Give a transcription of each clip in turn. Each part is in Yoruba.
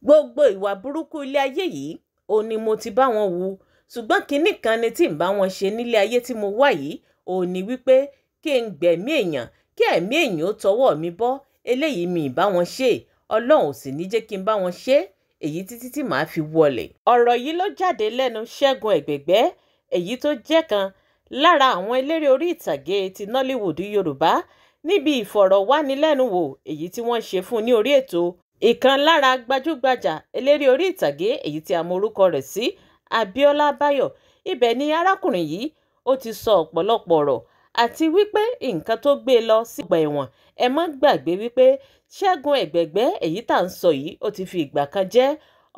Gbogbo ìwà burúkú ilé ayé yìí òun ni mo ti bá wọn wù, ṣùgbọ́n kinní kan ni tí ń bá wọn ṣe nílé ayé tí mo wà yìí, òun ni wípé kí n gbẹ̀mí èèyàn, kí ẹ̀mí èèyàn ó tọwọ́ mi bọ́. Eléyìí mi ì bá wọn ṣe, Ọlọ́run ò sì ní jẹ́ kí n bá wọn ṣe èyí títí tí màá fi wọlé. Ọ̀rọ̀ yìí ló jáde lẹ́nu Ṣẹ́gun Ẹ̀gbẹ̀gbẹ́, èyí tó jẹ́ kan lára àwọn eléré orí ìtàgé ti Nollywood Yorùbá, níbi ìfọ̀rọ̀wánilẹ́nuwò èyí tí wọ́n ṣe fún ní orí ètò ìkan lára gbajúgbajà eléré orí ìtàgé èyí tí a mọ orúkọ rẹ̀ sí Abíọ́lá Báyọ̀. Ibẹ̀ ni arákùnrin yìí ó ti sọ ọ̀pọ̀lọpọ̀ ọ̀rọ̀ àti wípé nǹkan tó gbé e lọ sí ọgbà ẹ̀wọ̀n. Ẹ má gbàgbé wípé Ṣẹ́gun Ẹ̀gbẹ̀gbẹ́ èyí tá à ń sọ yìí ó ti fi ìgbà kan jẹ́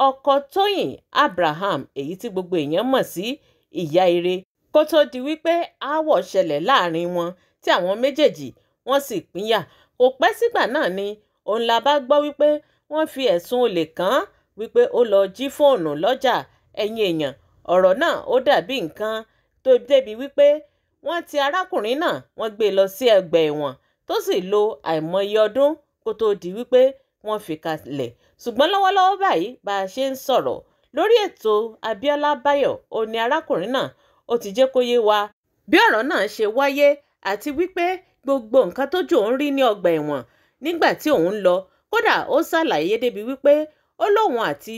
ọkọ Tóyìn Abraham, èyí tí gbogbo èèyàn mọ̀ sí Ìyá Ire, kó tó di wípé aáwọ̀ ṣẹlẹ̀ láàrin wọn tí àwọn méjèèjì wọ́n sì pínyà. Kò pẹ́ sígbà náà ni òun la bá gbọ́ wípé wọ́n fi ẹ̀sùn olè kàn án wípé ó lọ jí fóònù lọ́jà. Ẹ̀yin èèyàn, ọ̀rọ̀ náà ó dàbí nǹkan tó débi wípé wọ́n ti arákùnrin náà, wọ́n gbé e lọ sí ẹgbẹ́ ẹ̀wọ̀n tó sì lo àìmọye ọdún kó tó di wípé wọ́n fi kalẹ̀. Ṣùgbọ́n lọ́wọ́lọ́wọ́ báyìí bá a ṣe ń sọ̀rọ̀ lórí ètò Abíọ́lá Báyọ̀, ó ní arákùnrin náà ó ti jẹ́ kó yé wa bí ọ̀rọ̀ náà ṣe wáyé àti wípé gbogbo nǹkan tójú òun rí ní ọgbà ẹ̀wọ̀n nígbà tí òun lọ. Kódà ó ṣàlàyé débi wípé ó lóun àti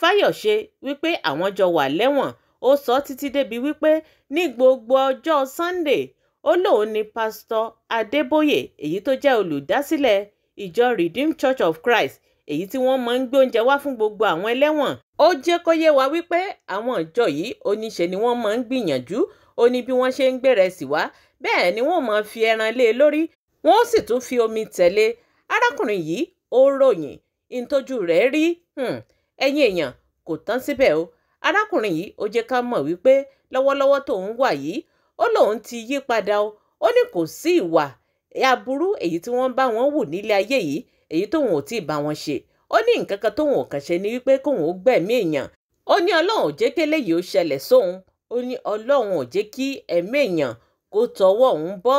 Fáyọ̀ṣe wípé àwọn jọ wà lẹ́wọ̀n. Ó sọ títí débi wípé ní gbogbo ọjọ́ Sunday ó lóun ní Pásítọ̀ Adébóyè, èyí tó jẹ́ olùdásílẹ̀ ìjọ Redeemed Church of Christ, èyí tí wọ́n máa ń gbé oúnjẹ wá fún gbogbo àwọn ẹlẹ́wọ̀n. Ó jẹ́ kó yé wa wípé àwọn ìjọ yìí oníṣe ni wọ́n máa ń gbìyànjú. Ó ní bí wọ́n ṣe ń gbérẹsì wá, bẹ́ẹ̀ ni wọ́n máa fi ẹran lé e lórí, wọ́n sì tún fi omi tẹ̀lé. Arákùnrin yìí ó ròyìn ìtọ́jú rẹ̀ rí. Ẹ̀yin èèyàn, kò tán síbẹ̀ o. Arákùnrin yìí ó jẹ́ ká mọ̀ wípé lọ́wọ́lọ́wọ́ tóun wà yìí, ó lóun ti yí padà o. Ó ní kò sí ìwà aburú èyí tí wọ́n bá wọn wù nílé ayé yìí èyí tóun ò tíì bá wọn ṣe. Ó ní nǹkan kan tóun ò kàn ṣe ni wípé kóun ó gbẹ̀mí èèyàn. Ó ní Ọlọ́run ò jẹ́ kéléyìí ó ṣẹlẹ̀ sóun. Ó ní Ọlọ́run ò jẹ́ kí ẹ̀mí èèyàn kó tọwọ́ òun bọ́.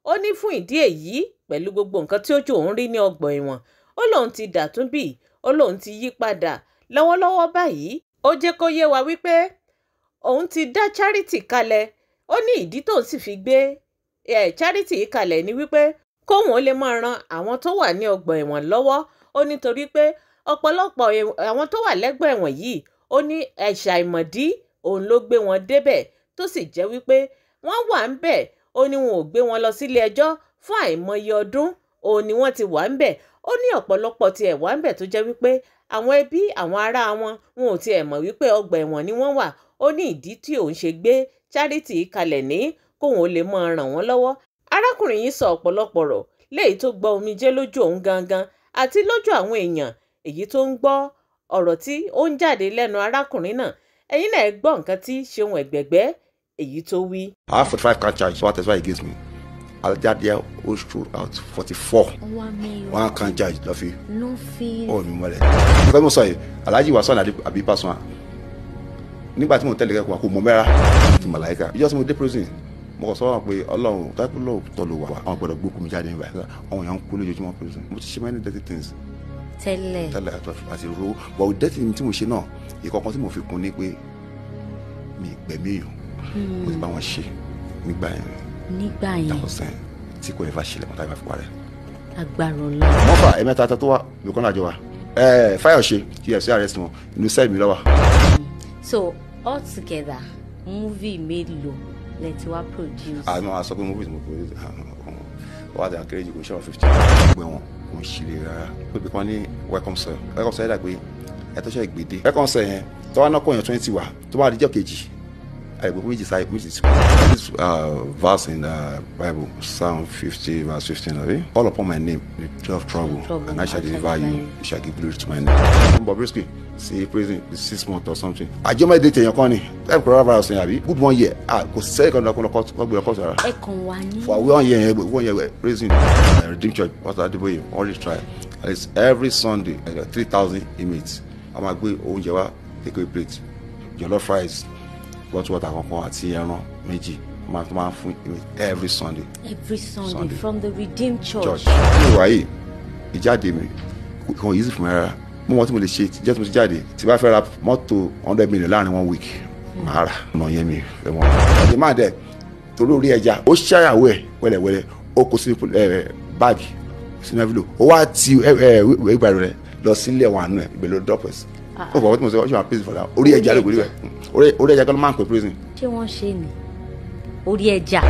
Ó ní fún ìdí èyí, pẹ̀lú gbogbo nǹkan tí ojú òun rí ní ọgbà ẹ̀wọ̀n, ó lóun ti dàtúnbì, ó lóun ti yí padà lọ́wọ́lọ́wọ́ báyìí. Ó jẹ́ kó yé wa wípé òun ti dá charity kalẹ̀. Ó ní ìdí tóun sì fi gbé charity yìí kalẹ̀ ni wípé kóun ó lè máa ran àwọn tó wà ní ọgbà ẹ̀wọ̀n lọ́wọ́. Ó nítorí pé ọ̀pọ̀lọpọ̀ àwọn tó wà lẹ́gbà ẹ̀wọ̀n yìí, ó ní ẹ̀ṣà ìmọ̀dí òun ló gbé wọn débẹ̀, tó sì jẹ́ wípé wọ́n wà ń bẹ̀. Ó ní wọn ò gbé wọn lọ sílé ẹjọ́ fún àìmọye ọdún, òun ni wọ́n ti wà ń bẹ̀. Ó ní ọ̀pọ̀lọpọ̀ tiẹ̀ wà ń bẹ̀ tó jẹ́ wípé àwọn ẹbí àwọn ará wọn wọn ò tiẹ̀ mọ̀ wípé ọgbà ẹ̀wọ̀n ni wọ́n wà. Ó ní ìdí tí òun ṣe gbé charity kalẹ̀ ní kóun ó lè máa ràn wọ́n lọ́wọ́. Arákùnrin yìí sọ ọ̀pọ̀lọpọ̀ ọ̀rọ̀ léyìí tó gbọ́ omijé lójú òun gangan àti lójú àwọn èèyàn èyí tó ń gbọ́ ọ̀rọ̀ tí ó ń jáde lẹ́nu arákùnrin náà. Ẹ̀yin náà gbọ́ nǹkan tí Ṣeun Ẹ̀gbẹ̀gbẹ́ èyí tó wí. I have 45 count charge, so testify against me. Aljáde ó throw out 44. One count charge lọ fi. Ó mi mọ́lẹ̀. Nǹkan tí mo sọ yìí, Alhaji Wasiu Alabi Pasuma, nígbà tí mo tẹ̀lé kẹ́kọ̀ọ́ kò mọ̀ mẹ́ra ti màláíkà. Ìjọ́ tí mo dé prison, mo kàn sọ wọn pé Ọlọ́run táìpù lóòótọ́ ló wà, àwọn gbọ́dọ̀ gbókùn mi jáde nígbà àwọn èèyàn ń kú lójoojúmọ́ prison. Mo ti ṣe many dirty things tẹ́lẹ̀ àti ro, but dirty tí mo ṣe náà, ìkọ̀kan tí mo fi kún ni pé mi gbẹ̀mí èèyàn. Mo ti bá wọn ṣe nígbà yẹn. Nígbà yẹn dàkọsẹ́ tí kò yẹ fà ṣẹlẹ̀ mọ́tà ìfà rẹ̀. Agbára Ọlọ́run. Mọ́fà ẹ̀mẹ́ta tó wà lókàn lájọ wa Fáyọ̀ṣe TFC arrest wọn inú sẹ́ẹ̀ mi lọ́wọ́. So all together, movie mélòó lẹ ti wá produce? Àná a sọ pé movie tí mo produce wà á ti àkérè jù kò ṣe 50. Gbẹ wọn kò ń ṣeré rárá. Pé kan ní welcome sir, welcome sir dà pé ẹ tó ṣe ìgbèdé. Welcome sir yẹn tọ́wọ́ náà kọ̀ yẹn 20 wà tó bá dijọ́ kejì àìgbé méjì sáyé méjì sí. This verse in the Bible, Psalm 50 verse 15, abi? Call upon my name in the day of trouble, and I shall deliver you, you shall give glory to my name. Bobrisky sí prison 6 months or something. Àjọ máa dé tèèyàn kan ni time coronavirus yẹn àbí good 1 year, ah kò sẹ́yìn kan lọ́kọ́ lọ́kọ́ gbé ọkọ̀ sára. Ẹ kàn wá ní. For 1 year yẹn 1 year prison, Redeemed Church, Pastor Adeboye, always try. At least every Sunday, 3,000 inmates. A máa gbé oúnjẹ wá, take away plate, jollof rice, bottle water kankan àti ẹran méjì máa tó máa fún every Sunday. Every Sunday, from the Redeemed Church. Ní ìwà yìí, ìjáde mi kò easy fún mi rárá. Mo mọ tí mo lè ṣe jẹ́ tí mo ti jáde tí bá fẹ́ ra mọ́tò 100 million láàrin one week, màá rà ọ̀nà yẹn mi fẹ́ mọ́. Ọ̀dẹ̀ máa dẹ̀ torí orí ẹja, ó ṣàyàwó ẹ̀ wẹ́lẹ̀wẹ́lẹ̀, ó kó sínú báàgì, sínú envelope, ó wá ti ìgbà rẹ̀ lọ sílé ẹ̀wọ̀n àánú ẹ̀, ìgbẹ́ ló drop ẹ̀ sí. Ó fọwọ́ tí mo sọ, ó ṣe máa prison for that. Orí ẹja ló gbé rẹ̀, orí ẹja kan ló máa ń pè prison. Ṣé wọ́n ṣe ni orí ẹja?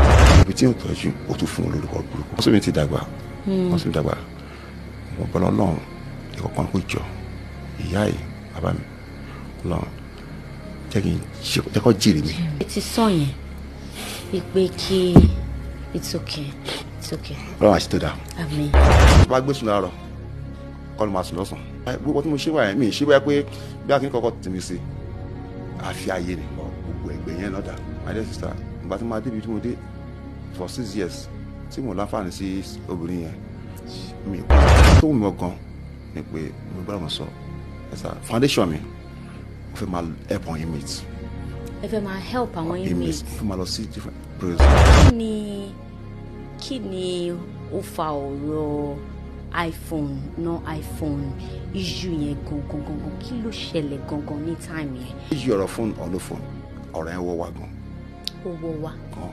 Ibi tí yóò tọ́jú, ó tún fún un lórúkọ burúkú. Wọ́n sì mi ti dàgbà, wọ́n sì mi dàgbà. Wọ́n bọ́ lọ́lọ́run ìkọ̀kan kò jọ ìyá yìí, bàbá mi lọ́run, jẹ́ kí n jẹ́ kó jèrè mi. Ẹ ti sọ yẹn ìpè kí it's okay, it's okay. Ọlọ́run àti tó dáa. Àmín. Tó bá gbé sùn láàárọ̀ kọ́ ló máa sùn lọ́sàn-án. Gbogbo tí mo ṣe wà yẹn, mi ì ṣe bóyá pé bí akíní kọ́kọ́ tì mí sí àfi ayé ni gbogbo ẹgbẹ́ yẹn náà dà. My dear sister, ìgbà tí mo máa débi tí mo dé for 6 years tí mo láǹfààní sí obìnrin yẹn, mi tó wù mí gan ni pé mo gbọ́dọ̀ mọ̀ sọ ẹ̀sà foundation mi, mo fẹ́ máa help on inmates. Ẹ fẹ́ máa help àwọn inmates. Mo fẹ́ máa lọ sí different prisons. Kí ni ó fa ọ̀rọ̀ iPhone no iPhone issue yẹn gangan gangan? Kí ló ṣẹlẹ̀ gangan ní time yẹn? Issue ọ̀rọ̀ phone or no phone, ọ̀rọ̀ yẹn wọ́ wa gan. Ó wọ́ wa. Gan.